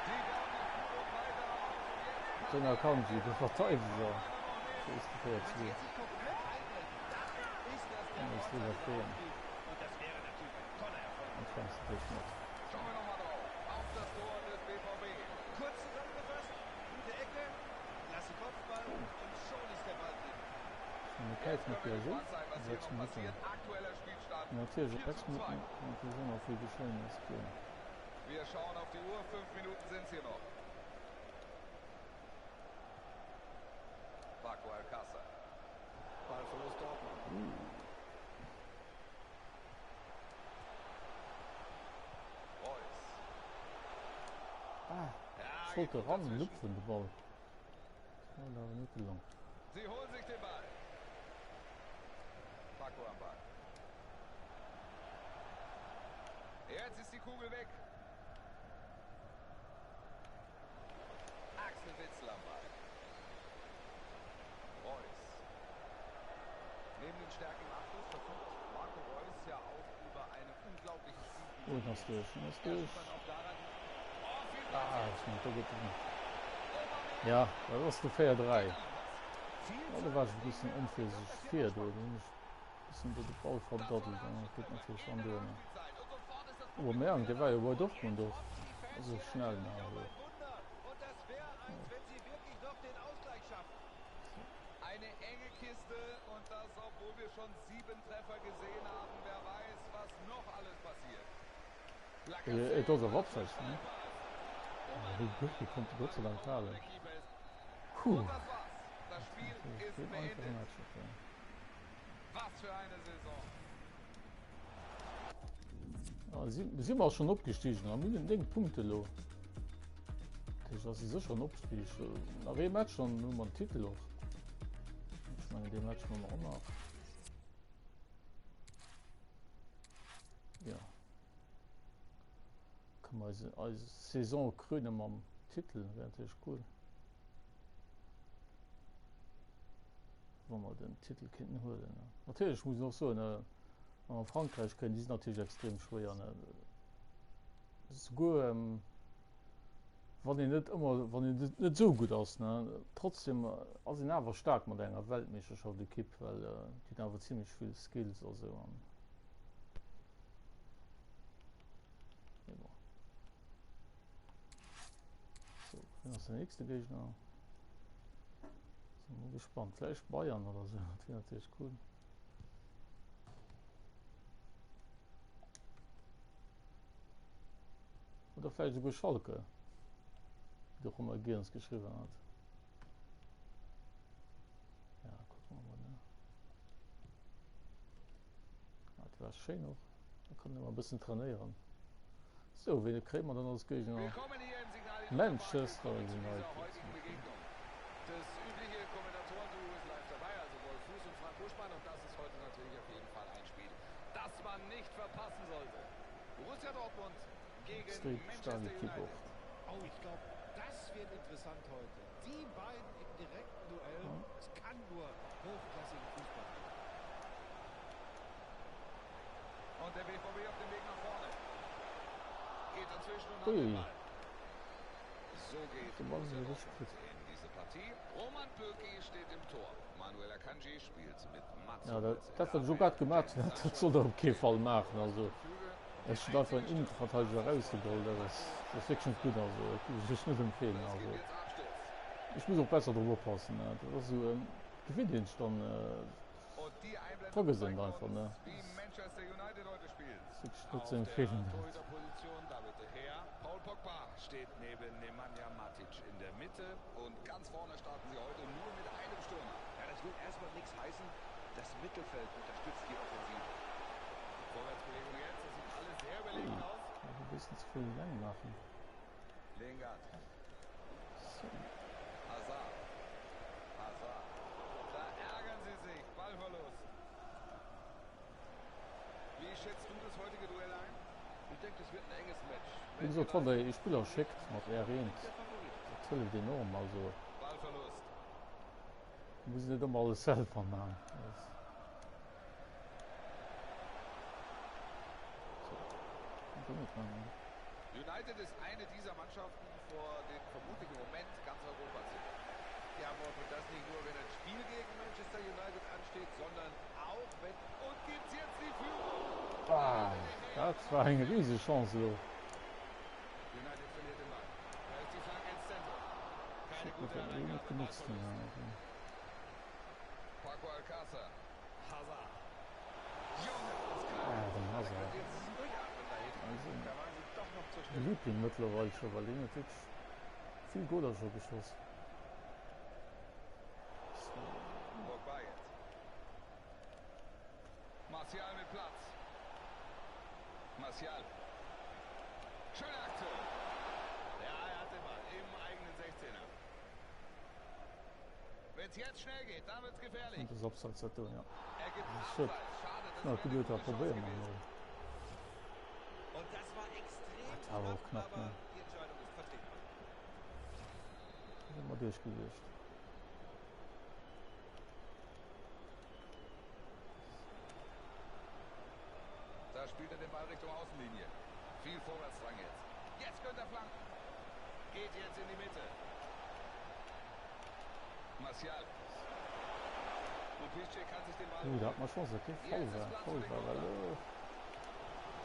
Sie bauen noch gut und weiter auf. Und jetzt Den Akanji, de Verteideger, schéisst de 4, Wenn sie 2. jetzt nicht komplett einbrechen, dann ist das der Dann ass Vorteil lieber der freeën. VfB. Und das wäre natürlich ein toller Erfolg. An d'Fenster duerch net. Schauen wir nochmal drauf. Auf das Tor des BVB. Kurz zusammengefasst, Päifen op déi esou 6 Minutten. Natierlech op 6 Minutten kann natierlech och nach vill geschéien, ass kloer. Wir schauen auf die Uhr, 5 Minuten sind hier noch. Paco Alcácer. Ballverlust Dortmund. Reus. Ah, ech wollt eran lupfen de Ball. Dat ass awer net gelong. Sie holen sich den Ball. Paco am Ball. Jetzt ist die Kugel weg. Axel Witsel am Ball. Reus. Neben den Stärken im Abschluss verfügt Marco Reus ja auch über eine unglaubliche Oh, en ass duerch, en ass duerch. Ah, ech mengen, do gëtt en. Ja, dat ass de 4, 3. Oh, do war ech e bëssen onvirsichteg vir do. Do hunn ech e bëssen do de Ball verdaddelt an dat geet natierlech dann duer. Aubameyang, dee war jo bei Dortmund och esou schnell, ne? Also. Eine enge Kiste und das, obwohl wir schon sieben Treffer gesehen haben. Wer weiß, was noch alles passiert. Et ass awer abseits, ne? Wéi konnt de Gott sei Dank halen. Puh. Und das war's. Das Spiel ist beendet. Was für eine Saison. Ah, si, si mer schon opgestiegen a mir hunn 9 Punkte lo. Dat ass e sécheren Opstig. Nach ee Match dann hu mer den Titel och. Ech mengen dee Match man mer och nach. Ja. Kann mer eise, eis Saison kröne mam Titel, wär natierlech cool. Wa mer den Titel kinnten huelen. Natierlech muss een och soen, wa mer Frankräich kréien, déi sinn natierlech extrem schwéier. Souguer wann een net ëmmer, wann een net esou gutt ass, ne, trotzdem ass een awer staark mat enger Weltmeeschterschaft-Ekipp, well déi hunn awer zimmlech vill Skills a sou an. Mee bon. So, wien ass den nächste Géigner? Sinn mol gespannt. Vläicht Bayern oder sou, dat wier natierlech cool. Oder vläicht esouguer Schalke, wéi de Romain Goerens geschriwwen hat. Ja, kucke mer mol, ne? Ah, dat war schéin och. Da kann een emol e bëssen trainéieren. Sou, wien kréie mer dann als Géigner? Willkommen hier im Signal Iduna Park. Manchester Willkommen zu dieser United. heutigen Begegnung. Das übliche Kommentatorenduo ist live dabei, also Wolf Fuß und Frank Buschmann. Und das ist heute natürlich auf jeden Fall ein Spiel, das man nicht verpassen sollte. Borussia Dortmund gegen Extrem Manchester stark Equipe United. och. Oh, ich glaube, das wird interessant heute. Die beiden im direkten Duell. Ja. Es kann nur hochklassigen Fußball geben. Und der BVB auf dem Weg nach vorne. Geht dazwischen und hat den Ui. Ball. So geht De Ball Borussia ass richtig Dortmund gutt. in diese Partie. Roman Bürki steht im Tor. Manuel Akanji spielt mit Mats Ja, dat, Hummels in dat der wat ech och Abwehr. grad gemaach Jadon hunn, dat Sancho sollt der op kee steht Fall auf maachen. dem Also Flügel. Und die ech hunn einfach einzige en Innenverteidiger Stürmung erausgeholl, dat Marco ass, dat ass wierklech net gutt. Also dat géif ech lech net empfeelen. Das gibt Also jetzt Abstoß. ech muss och besser drop oppassen. Dat ass esou, gewinnt een sech dann, Und die Einblendung vergësst een zeigt et einfach, uns, ne. wie Manchester United heute spielt. Ass wierklech net Auf ze der empfeelen dat. Torhüterposition David de Gea. Paul Pogba steht neben Nemanja Matic in der Mitte. Und ganz vorne starten sie heute nur mit einem Stürmer. Ja, das will erstmal nichts heißen. Das Mittelfeld unterstützt die Offensive. Vorwärtsbewegung jetzt, das sieht alles sehr Ui, überlegen aus. war e bëssen ze vill eleng maachen. Lingard. So. Hazard. Hazard. Da ärgern sie sich. Ballverlust. Wie schätzt du das heutige Duell ein? Ich denke, das wird ein enges Match. Wéi gesot, wann der ee Spiller schéckt mat R1, dat hëlleft enorm. Also Ballverlust. muss net ëmmer alles selwer man. So, domat man. United ist eine dieser Mannschaften, vor denen vermutlich im Moment ganz Europa zittert. Ja, Wolf, und das nicht nur, wenn ein Spiel gegen Manchester United ansteht, sondern auch wenn... Und gibt's jetzt die Führung? Ah, dat war eng rieseg Chance elo. United verliert den Ball. Da ist die Flanke ins Zentrum. Keine Schéck gute huet dat elo net Hereingabe, genotzt. Ballverlust. Paco Alcacer. Hazard. Junge, was Ah, den Da Hazard. könnt ihr jetzt durchatmen da hinten. Also, Da waren sie doch noch zur Stelle. Liebling mëttlerweil scho, well deen huet wierklech vill Goler scho geschoss. So. Pogba jetzt. Martial mit Platz. Martial. Schöne Aktion. Ja, er hat den Ball im eigenen 16er. Wenn es jetzt schnell geht, dann wird's gefährlich. Dat ass abseits dat do, ja. Er gibt Shit. Abseits. Schade, das Na, wäre eine geduet gute hat Chance Probéier gewesen. mal. Und das war extrem Dat war awer och knapp, knapp, aber ne? die Entscheidung ist vertretbar. Ass ëmmer duerch gewiescht. Da spielt er den Ball Richtung Außenlinie. Viel Vorwärtsdrang jetzt. Jetzt könnte er flanken. Geht jetzt in die Mitte. Martial. Und Piszczek kann sich den Ball Uh, da holen. hat man Chance, dat kee Foul Jetzt ist war. Platz für Foul den war, well Konter. äh,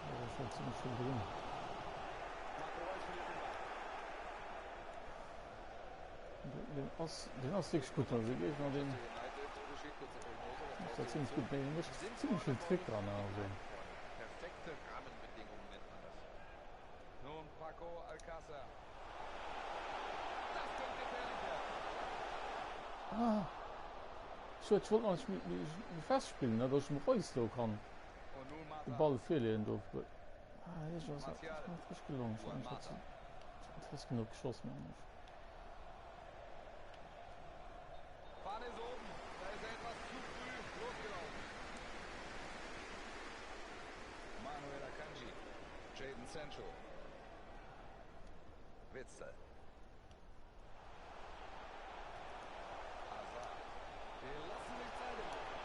da war schon ziemlich vill drin. Marco Reus verliert den Ball. Den ass, den ass wierklech gutt. Also Géigner, den Manchester United, Unterschied, kurze Prognose, was ass traust da du ihnen ziemlich zu? gutt. Mee hie Sie mécht sind ziemlich vorne, vill vorne, Tricker vorne, also. bleiben vorne. Perfekte Rahmenbedingungen nennt man das. Nun Paco Alcácer. Das könnte gefährlich werden. Ah, schued, ech wollt nach méi, méi, méi fest spillen, ne, dass ech dem Reus do kann Und nun de Mata. Ball virleeën do. Ah, iergendwas ass Martial. net richteg gelongen. Ech Juan hat net Mata. fest genuch geschoss, mengen ech. Fahne ist oben. Da ist er etwas zu früh losgelaufen. Manuel Akanji. Jadon Sancho. Witzel. Hazard. Die lassen sich Zeit im Aufbau.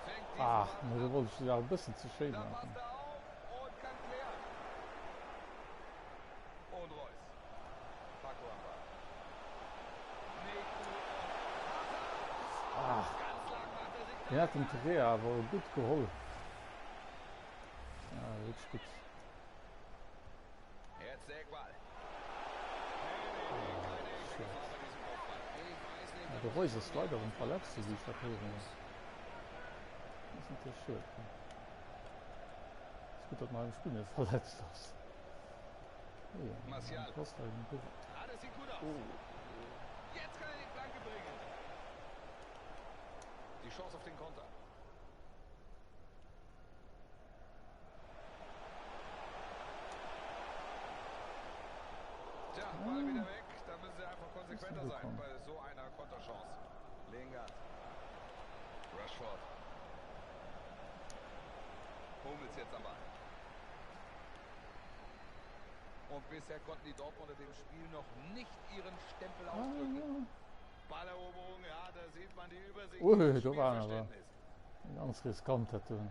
Fängt diesen Ach, Ball ma do ab. wollt ech se awer e bëssen ze schéi Da maachen. passt er auf und kann klären. Und Reus. Paco am Ball. Nico und Hazard. Ach, Ganz lang macht er sich da hien hat den keinen. Teré awer gutt geholl. Ja, wierklech gutt. Jetzt der Eckball. Nee, nee, nee, Oh, keine echte schued. Gefahr bei diesem Kopfball. Ich weiß nicht, Ja, da de muss Reus man ass schon leider echt erëm aufpassen. verletzt, Das esou wéi ist ech dat nicht héieren groß. hunn. Dat ass natierlech schued, ne? Ass gutt, datt nach engem Spill net verletzt ass. Oh ja, Martial. passt eigentlech och. Ah, das sieht gut aus. Oh. Jetzt kann er die Flanke bringen. Die Chance auf den Konter. Tja, Ball wieder weg. Da müssen sie einfach konsequenter sein bekommen. bei so einer Konterchance. Lingard. Rashford. Hummels jetzt am Ball. Und bisher konnten die Dortmunder dem Spiel noch nicht ihren Stempel aufdrücken. Balleroberung, ja, da sieht man die Übersicht. Ui, und das da war er aber. Spielverständnis. Ganz riskant dat doen.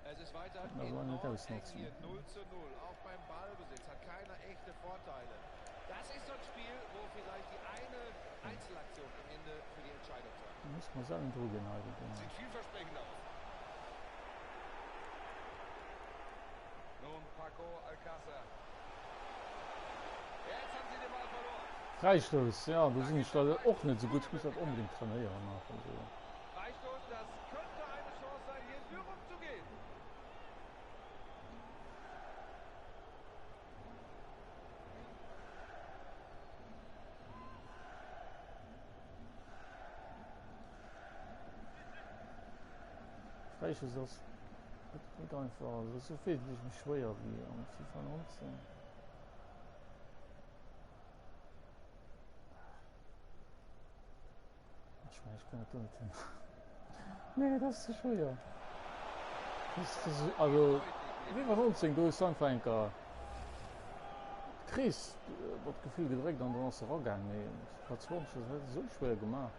Es ist weiter Da wollen wir enorm nicht eng ausnutzen. hier. 0 zu 0. Auch beim Ballbesitz hat keiner echte Vorteile. Das ist so ein Spiel, wo vielleicht die eine Einzelaktion am Ende für die Entscheidung sorgt. Da muss man selwen dru ginn hei dogéint. Sieht vielversprechend aus. Nun Paco Alcácer. Jetzt haben sie den Ball verloren. Fräistouss, ja, do sinn ech leider och net esou gutt. Ech muss dat onbedéngt trainéieren nach. Also. Freistoß, das könnte eine Chance sein, hier in Führung zu gehen. Fräistouss ass net einfach, also ass wierklech méi schwéier wéi am FIFA 19. Ech mengen ech kréien dat do net hin. Nee, dat ass ze schwéier. Das, das, also FIFA 19 do hues du einfach enker d'Krees mat Gefill gedréckt an dann ass se eragaang. Mee FIFA 20 dat huet et esou schwéier gemaach.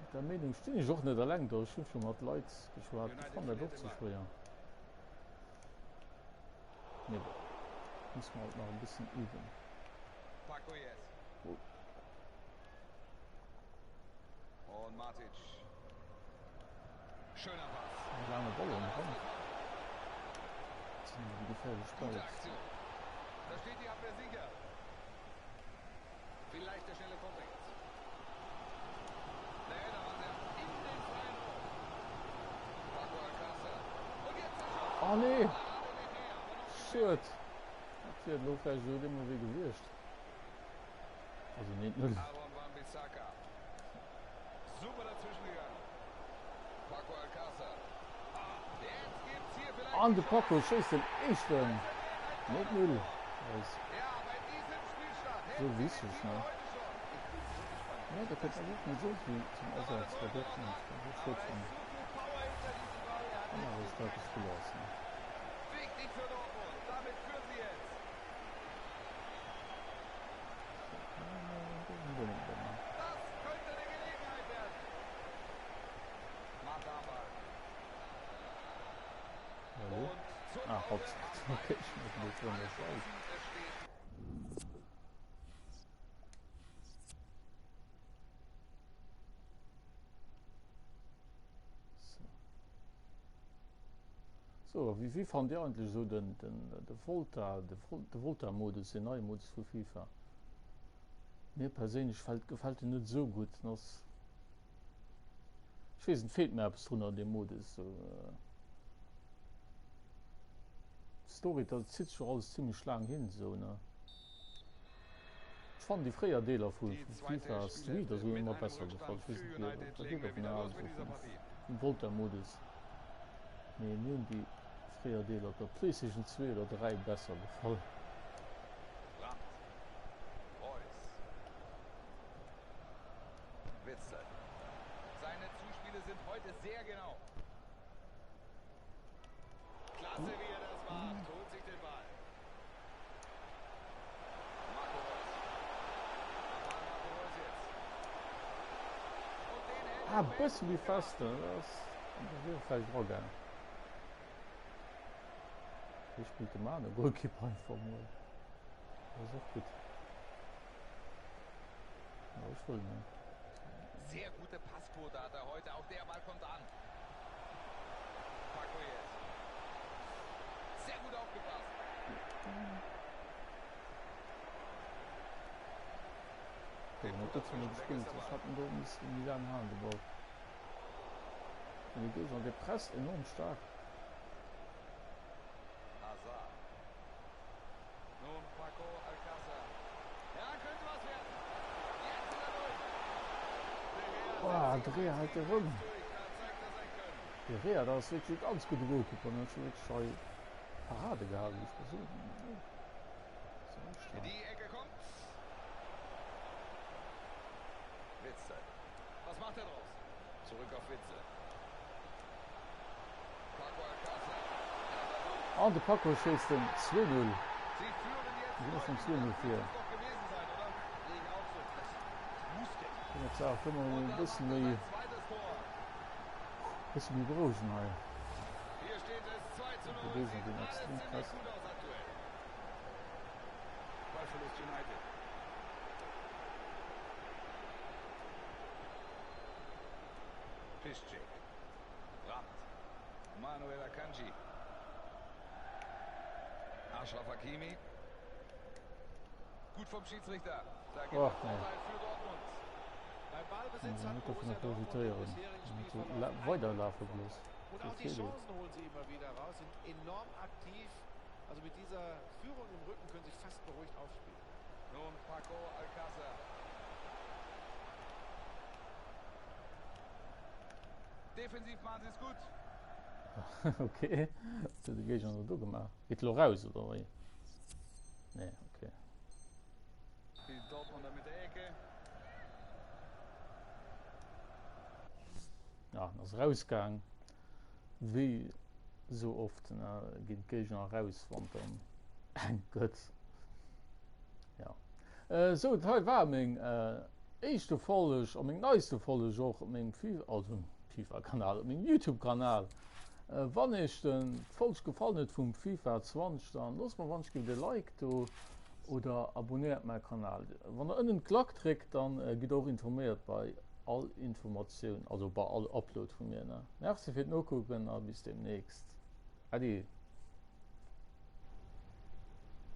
Mat der Meenung stinn ech och net eleng do, ech hunn scho mat Leit geschwat, déi United fannen dat verliert och den ze Ball. schwéier. Mee bon, muss mer halt nach e bëssen üben. Paco Yes. Oh. Und Matic. Schöner Pass. En laange Ball Kann am er Rand. ausgekommen. Dat sinn ëmmer déi geféierlech Gute Bäll. Aktion. Da steht die Abwehr sicher. Vielleicht der schnelle Konter jetzt. Schued. Dat wier elo vläicht esou deemno wéi gewiescht. Also en 1-0. Aaron Wan-Bissaka. Super dazwischen gegangen. Paco Alcácer. Jetzt gibt's hier vielleicht An die de Paco Chance. schéisst den éischten Es wird ein Tor. 1-0 aus. Ja, bei diesem Spielstand Sou hätten sie den wichteg, Sieg ne? heute schon. Ich bin so gespannt. Nee, da kënnt awer och net esou vill zum Da war Asaz der bei Torhüter noch Dortmund. dran. Dat ass Aber schued da fir ist so viel Power hinter diesem Ball. Er hat en echt awer den staarke Spiller ass, ne? Wichtig für Dortmund. Damit führen sie jetzt. Das könnte eine Gelegenheit werden. Mataba. Hallo? Und zur Ah, Pause Halbzeit. haben Okay, beide ich Teams muss noch ein bisschen alle was sagen. Chancen. Es steht So. So, wéi, wéi fannt Dir eigentlech esou den, den, de Volta, de, de Volta-Modus, den neie Modus vu FIFA? Mir perséinlech fällt, gefält en net esou gutt. En ass, ech weess net, feelt mir eppes drun an deem Modus. Esou, d'Story, dat zitt sech och alles zimmlech laang hin, esou, ne? Ech fannen déi fréier Deeler vu Die zweite FIFA Street Spielhälfte a sou mit ëmmer einem besser gefall. Rückstand Ech weess für net wéi United wat legen dir wir dervun wieder haalt, los mit esou dieser vum Partie. vum Volta-Modus. Mee mir hunn déi fréier Deeler op der Playstation 2 oder 3 besser gefall. Brandt. Reus. Witzel. Seine Zuspiele sind heute sehr genau. Klasse, wie er das macht. Holt sich den Ball. Marco Reus. Nochmal Marco Reus jetzt. Und den hält Ah, er bësse méi gut fest, gemacht. dat ass, dat wier vläicht dragaang. Hie spillt de Mane Goalkeeper einfach mol. Dat ass och gutt. Jo, ech wëll net. Sehr gute Passquote hat er heute. Auch der Ball kommt an. Paco jetzt. Sehr gut aufgepasst. Okay, Den mat tut dëzem dazwischen. Weg ist gespillt. der Ech Ball. hat en do missen méi laang halen de Ball. Mee de Géigner dee presst enorm staark. Hazard. Nun Paco Alcácer. Ja, könnte was werden. Jetzt ist er durch. De Gea Oh, setzt de sich Gea als hält Gegner erëm. jetzt durch. Da zeigt er sein Können. De Gea, dat ass wierklech e ganz gudde Goalkeeper. En huet scho wierklech hei Parade gehalen, géif ech mol soen. Ass och staark. Die Ecke kommt. Witzel. Was macht er draus? Zurück auf Witzel. Paco Alcácer. Er versucht. An de Paco schéisst den 2-0. Sie führen jetzt Mir sinn och schonn deutlich. 2-0 Das muss vir. es doch gewesen sein, oder? Sehe ich auch so. Das, das muss jetzt. Kënne d'Saach ëmmer Und e da bësse macht er méi sein zweites Tor. bësse méi berouegen hei. Hier steht es 2 zu De 0. Géigner Sieht deen alles extrem ziemlich presst. gut aus aktuell. Ballverlust United. Piszczek. Brandt. Manuel Akanji. Achraf Hakimi. Gut vom Schiedsrichter. Da gibt Och es nee. Vorteil für Dortmund. Beim Ballbesitz Net hat dovun Borussia Dortmund im profitéieren. bisherigen Net Spielverlauf einen weiderlafe eindeutigen bloß. Vorteil. Und Fir auch die Feeler. Chancen holen sie immer wieder raus, sind enorm aktiv. Also mit dieser Führung im Rücken können sie fast beruhigt aufspielen. Nun Paco Alcácer. Defensiv machen sie es gut. Okay, wat huet de Géigner elo do gemaach? Geet elo raus oder wéi? Nee, okay. Die Dortmunder mit der Ecke. Ja, en ass rausgaang. Wéi sou oft ginn d'Géigner raus, wann dann enk gëtt. Ja. Sou, dat hei war meng éischte Folg a meng neiste Folg och op mengem Fi also FIFA-Kanal, op mengem YouTube-Kanal. Wann iech den d'Folg gefallen huet vum FIFA 20, dann loosst mer wann ech giff e Like do oder abonnéiert mäi Kanal. Wann der ënnen d'Klack dréckt, dann gitt der och informéiert bei all Informatioun, also bei all Upload vu mir. Merci fir d'Nokucken a bis demnächst. Äddi.